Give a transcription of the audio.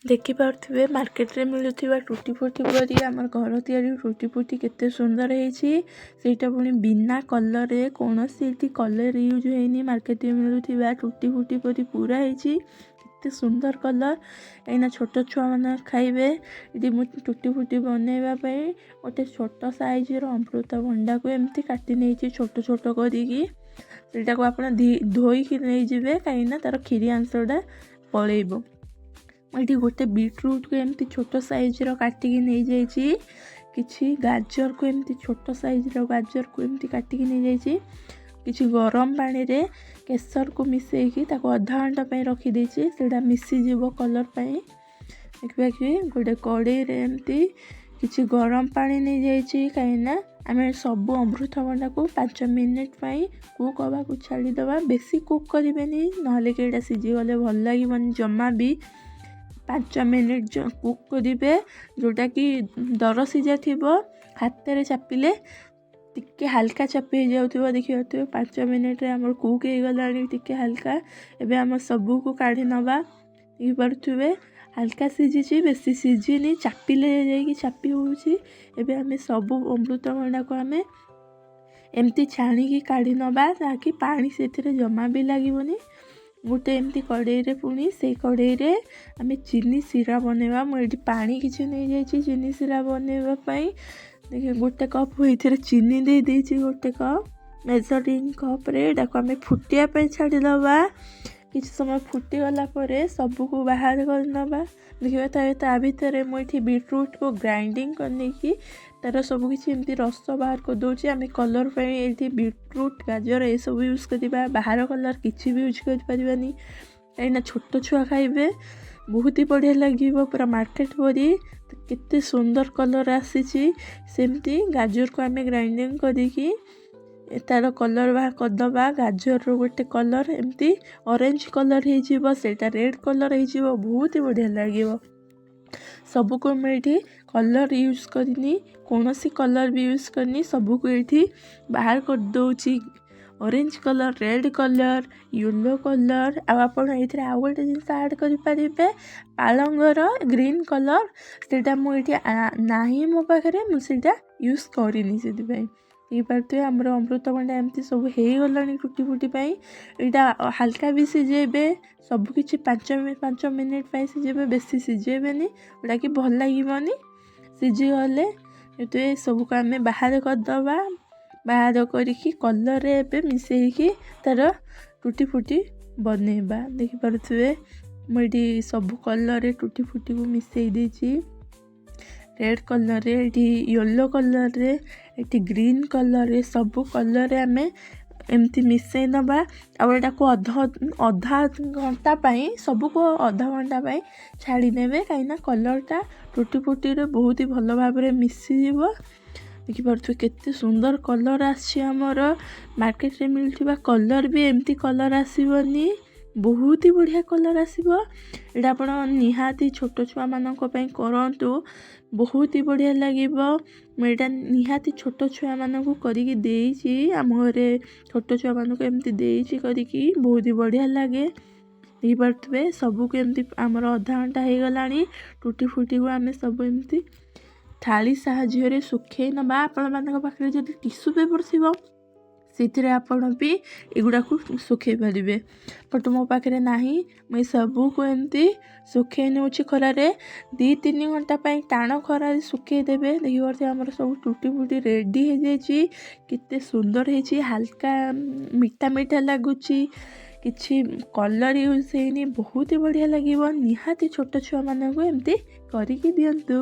ଦେଖିପାରୁଥିବେ, ମାର୍କେଟରେ ମିଳୁଥିବା ଟୁଟି ଫୁଟି ପରି ଆମର ଘର ତିଆରି ଟୁଟି ଫୁଟି କେତେ ସୁନ୍ଦର ହେଇଛି। ସେଇଟା ପୁଣି ବିନା କଲର୍ରେ, କୌଣସି ଏଠି କଲର୍ ୟୁଜ୍ ହେଇନି। ମାର୍କେଟରେ ମିଳୁଥିବା ଟୁଟି ଫୁଟି ପରି ପୁରା ହେଇଛି। କେତେ ସୁନ୍ଦର କଲର୍! କାହିଁକିନା ଛୋଟ ଛୁଆମାନେ ଖାଇବେ। ଏଠି ମୁଁ ଟୁଟି ଫୁଟି ବନେଇବା ପାଇଁ ଗୋଟେ ଛୋଟ ସାଇଜ୍ର ଅମୃତଭଣ୍ଡାକୁ ଏମିତି କାଟି ନେଇଛି ଛୋଟ ଛୋଟ କରିକି। ସେଇଟାକୁ ଆପଣ ଧୋଇକି ନେଇଯିବେ, କାହିଁକିନା ତା'ର କ୍ଷୀରି ଅଂଶଟା ପଳେଇବ। ମୁଁ ଏଠି ଗୋଟେ ବିଟ୍ରୁଟ୍କୁ ଏମିତି ଛୋଟ ସାଇଜ୍ର କାଟିକି ନେଇଯାଇଛି। କିଛି ଗାଜରକୁ, ଏମିତି ଛୋଟ ସାଇଜ୍ର ଗାଜରକୁ ଏମିତି କାଟିକି ନେଇଯାଇଛି। କିଛି ଗରମ ପାଣିରେ କେଶରକୁ ମିଶାଇକି ତାକୁ ଅଧା ଘଣ୍ଟା ପାଇଁ ରଖିଦେଇଛି, ସେଇଟା ମିଶିଯିବ କଲର୍ ପାଇଁ। ଦେଖିବା କି ଗୋଟେ କଡ଼େଇରେ ଏମିତି କିଛି ଗରମ ପାଣି ନେଇଯାଇଛି, କାହିଁକିନା ଆମେ ସବୁ ଅମୃତଭଣ୍ଡାକୁ 5 ମିନିଟ୍ ପାଇଁ କୁକ୍ ହେବାକୁ ଛାଡ଼ିଦେବା। ବେଶୀ କୁକ୍ କରିବେନି, ନହେଲେ କି ଏଇଟା ସିଝିଗଲେ ଭଲ ଲାଗିବନି ଜମା ବି। 5 ମିନିଟ୍ କୁକ୍ କରିବେ, ଯେଉଁଟାକି ଦର ସିଝା ଥିବ, ହାତରେ ଚାପିଲେ ଟିକେ ହାଲକା ଚାପି ହେଇଯାଉଥିବ। ଦେଖିପାରୁଥିବେ, 5 ମିନିଟ୍ରେ ଆମର କୁକ୍ ହେଇଗଲାଣି ଟିକେ ହାଲକା। ଏବେ ଆମ ସବୁକୁ କାଢ଼ି ନେବା। ଦେଖିପାରୁଥିବେ, ହାଲକା ସିଝିଛି, ବେଶୀ ସିଝିନି, ଚାପିଲେ ଯାଇକି ଚାପି ହେଉଛି। ଏବେ ଆମେ ସବୁ ଅମୃତଭଣ୍ଡାକୁ ଆମେ ଏମିତି ଛାଣିକି କାଢ଼ି ନେବା, ଯାହାକି ପାଣି ସେଥିରେ ଜମା ବି ଲାଗିବନି। ଗୋଟେ ଏମିତି କଡ଼େଇରେ, ପୁଣି ସେଇ କଡ଼େଇରେ ଆମେ ଚିନି ଶିରା ବନେଇବା। ମୁଁ ଏଇଠି ପାଣି କିଛି ନେଇଯାଇଛି ଚିନି ଶିରା ବନେଇବା ପାଇଁ। ଗୋଟେ କପ୍ ଏଇଥିରେ ଚିନି ଦେଇଦେଇଛି, ଗୋଟେ କପ୍ ମେଜରିଂ କପ୍ରେ। ଏଇଟାକୁ ଆମେ ଫୁଟିବା ପାଇଁ ଛାଡ଼ିଦେବା। କିଛି ସମୟ ଫୁଟିଗଲା ପରେ ସବୁକୁ ବାହାର କରିନେବା। ଦେଖିବା, ତା ଭିତରେ ମୁଁ ଏଠି ବିଟ୍ରୁଟ୍କୁ ଗ୍ରାଇଣ୍ଡିଙ୍ଗ କରିନେଇକି ତା'ର ସବୁ କିଛି ଏମିତି ରସ ବାହାର କରିଦେଉଛି। ଆମେ କଲର୍ ପାଇଁ ଏଇଠି ବିଟ୍ରୁଟ୍, ଗାଜର ଏସବୁ ୟୁଜ୍ କରିବା। ବାହାର କଲର୍ କିଛି ବି ୟୁଜ୍ କରିପାରିବାନି, କାହିଁକିନା ଛୋଟ ଛୁଆ ଖାଇବେ। ବହୁତ ହି ବଢ଼ିଆ ଲାଗିବ, ପୁରା ମାର୍କେଟ ପରି। କେତେ ସୁନ୍ଦର କଲର୍ ଆସିଛି! ସେମିତି ଗାଜରକୁ ଆମେ ଗ୍ରାଇଣ୍ଡିଙ୍ଗ କରିକି ତା'ର କଲର୍ ବାହାର କରିଦେବା। ଗାଜରର ଗୋଟେ କଲର୍ ଏମିତି ଅରେଞ୍ଜ କଲର୍ ହେଇଯିବ, ସେଇଟା ରେଡ଼୍ କଲର୍ ହେଇଯିବ, ବହୁତ ହି ବଢ଼ିଆ ଲାଗିବ। ସବୁକୁ ମୁଁ ଏଇଠି କଲର୍ ୟୁଜ୍ କରିନି, କୌଣସି କଲର୍ ବି ୟୁଜ୍ କରିନି। ସବୁକୁ ଏଇଠି ବାହାର କରିଦେଉଛି, orange colour, red colour, yellow colour. ଆଉ ଆପଣ ଏଇଥିରେ ଆଉ ଗୋଟେ ଜିନିଷ ଆଡ଼୍ କରିପାରିବେ, ପାଳଙ୍ଗର ଗ୍ରୀନ୍ କଲର୍। ସେଇଟା ମୁଁ ଏଇଠି ନାହିଁ ମୋ ପାଖରେ, ମୁଁ ସେଇଟା ୟୁଜ୍ କରିନି ସେଥିପାଇଁ। ହେଇପାରୁଥିବେ, ଆମର ଅମୃତଭଣ୍ଡା ଏମିତି ସବୁ ହେଇଗଲାଣି ଟୁଟି ଫୁଟି ପାଇଁ। ଏଇଟା ହାଲକା ବି ସିଝେଇବେ, ସବୁକିଛି 5 5 ମିନିଟ୍ ପାଇଁ ସିଝେଇବେ, ବେଶୀ ସିଝେଇବେନି, ଯେଉଁଟାକି ଭଲ ଲାଗିବନି ସିଝିଗଲେ। ସବୁକୁ ଆମେ ବାହାର କରିଦେବା। ବାହାର କରିକି କଲର୍ରେ ଏବେ ମିଶାଇକି ତା'ର ଟୁଟି ଫୁଟି ବନେଇବା। ଦେଖିପାରୁଥିବେ, ମୁଁ ଏଇଠି ସବୁ କଲର୍ରେ ଟୁଟି ଫୁଟିକୁ ମିଶାଇ ଦେଇଛି। ରେଡ଼୍ କଲର୍ରେ, ଏଠି ୟେଲୋ କଲର୍ରେ, ଏଠି ଗ୍ରୀନ୍ କଲର୍ରେ, ସବୁ କଲର୍ରେ ଆମେ ଏମିତି ମିଶାଇ ନେବା। ଆଉ ଏଇଟାକୁ ଅଧା ଘଣ୍ଟା ପାଇଁ, ସବୁକୁ ଅଧା ଘଣ୍ଟା ପାଇଁ ଛାଡ଼ିଦେବେ, କାହିଁକିନା କଲର୍ଟା ଟୁଟି ଫୁଟିରେ ବହୁତ ହି ଭଲ ଭାବରେ ମିଶିଯିବ। ଦେଖିପାରୁଥିବେ, କେତେ ସୁନ୍ଦର କଲର୍ ଆସିଛି ଆମର। ମାର୍କେଟରେ ମିଳୁଥିବା କଲର୍ ବି ଏମିତି କଲର୍ ଆସିବନି, ବହୁତ ହି ବଢ଼ିଆ କଲର୍ ଆସିବ। ଏଇଟା ଆପଣ ନିହାତି ଛୋଟ ଛୁଆମାନଙ୍କ ପାଇଁ କରନ୍ତୁ, ବହୁତ ହି ବଢ଼ିଆ ଲାଗିବ। ମୁଁ ଏଇଟା ନିହାତି ଛୋଟ ଛୁଆମାନଙ୍କୁ କରିକି ଦେଇଛି। ଆମ ଘରେ ଛୋଟ ଛୁଆମାନଙ୍କୁ ଏମିତି ଦେଇଛି କରିକି, ବହୁତ ହି ବଢ଼ିଆ ଲାଗେ। ଦେଖିପାରୁଥିବେ, ସବୁକୁ ଏମିତି ଆମର ଅଧା ଘଣ୍ଟା ହେଇଗଲାଣି। ଟୁଟି ଫୁଟିକୁ ଆମେ ସବୁ ଏମିତି ଥାଳି ସାହାଯ୍ୟରେ ଶୁଖେଇ ନେବା। ଆପଣମାନଙ୍କ ପାଖରେ ଯଦି ଟିସୁ ପେପର୍ ଥିବ, ସେଥିରେ ଆପଣ ବି ଏଗୁଡ଼ାକୁ ଶୁଖେଇ ପାରିବେ। ବଟ୍ ମୋ ପାଖରେ ନାହିଁ। ମୁଁ ଏ ସବୁକୁ ଏମିତି ଶୁଖେଇ ନେଉଛି ଖରାରେ। 2-3 ଘଣ୍ଟା ପାଇଁ ଟାଣ ଖରାରେ ଶୁଖେଇ ଦେବେ। ଦେଖିପାରୁଥିବେ, ଆମର ସବୁ ଟୁଟି ଫୁଟି ରେଡ଼ି ହେଇଯାଇଛି। କେତେ ସୁନ୍ଦର ହେଇଛି! ହାଲକା ମିଠା ମିଠା ଲାଗୁଛି, କିଛି କଲର୍ ୟୁଜ୍ ହେଇନି, ବହୁତ ହି ବଢ଼ିଆ ଲାଗିବ। ନିହାତି ଛୋଟ ଛୁଆମାନଙ୍କୁ ଏମିତି କରିକି ଦିଅନ୍ତୁ।